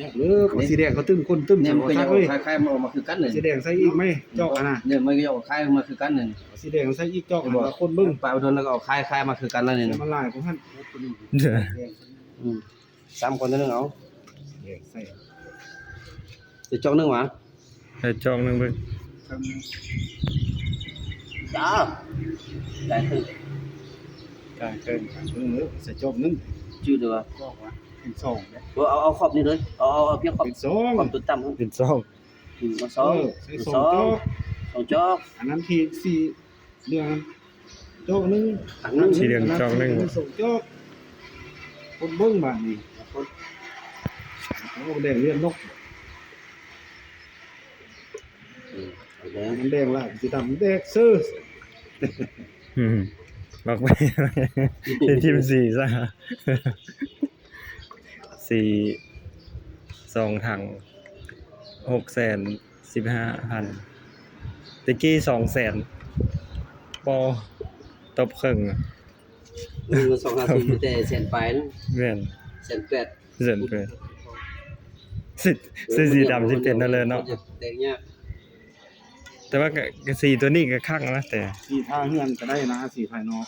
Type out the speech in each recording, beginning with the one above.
ຢາກເລີຍ ເອົາສີແດງເຂົາຕຶ້ມ ຄົນຕຶ້ມ ນີ້ມັນກໍຢາກອອກຄ້າຍໆ ມັນອອກມາຄືກັນເລີຍ ສີແດງໃສ່ອີກໄໝ ຈອກຫັ້ນນະ ນີ້ມັນກໍຢາກອອກຄ້າຍມາຄືກັນນີ້ ສີແດງໃສ່ອີກ ຈອກຫັ້ນນະ ຄົນເບິ່ງ ປາຍໂດນແລ້ວກໍເອົາຄ້າຍໆ ມາຄືກັນແລ້ວນີ້ນະ ມັນຫຼາຍກວ່າຫັ້ນ ອືມ ສາມຄົນເທື່ອໜຶ່ງເອົາ ໃສ່ ໃສ່ຈອກໜຶ່ງຫວາ ໃສ່ຈອກໜຶ່ງເບິ່ງ ຈ້າ ໄດ້ເຖິງ ກາງເກີນ ກາງເກີນເດີ ໃສ່ຈອກໜຶ່ງ ຈື່ເດີວ່າ ຈອກວ່າເປັນສອງເດ້ ບໍ່ ເອົາ ເອົາຂອບນີ້ເລີຍ ເອົາ ເອົາ ເອົາພຽງຂອບ ເປັນສອງ ຂອບຕົວຕ່ຳ ເປັນສອງ ອືມ ເອົາສອງ ເອີ ໃສ່ສອງຈອກ ສອງຈອກ ອັນນັ້ນທີ່ສີ່ ເລື່ອງຈອກໜຶ່ງ ອັນນັ້ນ ສີເຫຼືອງຈອກໜຶ່ງ ສອງຈອກ ຄົນເບິ່ງບາດນີ້ ຄົນ ໂອ້ ແດງເລືອດນົກ ອືມ ແດງ ມັນແດງຫຼາຍ ຊິດຳແດກເຊີ ອືມ ບອກໄປ ເປັນທີມສີຊະ. ສີສອງຖັງ ຫົກແສນສິບຫ້າພັນ ແຕ່ກີ້ສອງແສນ ບໍ່ ຕົບເຄິ່ງ ເງິນສອງຫ້າສູນມີແຕ່ແສນປາຍນະ ແມ່ນ ແສນແປດ ແສນແປດ ສີ ເອີ ສີ ສີດຳຊິເປັນນັ້ນເລີຍເນາະ ແຕກຍາກ ແຕ່ວ່າກໍ ກໍສີຕົວນີ້ກໍຄັກນະ ແຕ່ ສີທາເຮືອນກໍໄດ້ນະ ສີພາຍນອກ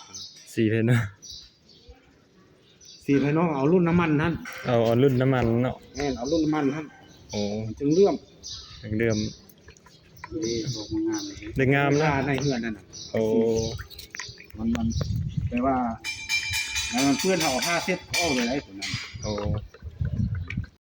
ສີພາຍນອກ ສີພາຍນອກເອົາລຸ້ນນ້ຳມັນຫັ້ນ ເອົາ ເອົາລຸ້ນນ້ຳມັນເນາະ ແມ່ນ ເອົາລຸ້ນນ້ຳມັນຫັ້ນ ໂອ້ ມັນຈຶ່ງເຫຼື້ອມ ຈຶ່ງເຫຼື້ອມ ນີ້ອອກມາງາມເລີຍ ໄດ້ງາມນະ ໃນເຮືອນນັ້ນນະ ໂອ້ ມັນ ມັນ ແປວ່າ ໃນມັນເປື້ອນ ເຮົາເອົາຜ້າເຊັດອອກເລີຍໄດ໋ຕົວນັ້ນ ໂອ້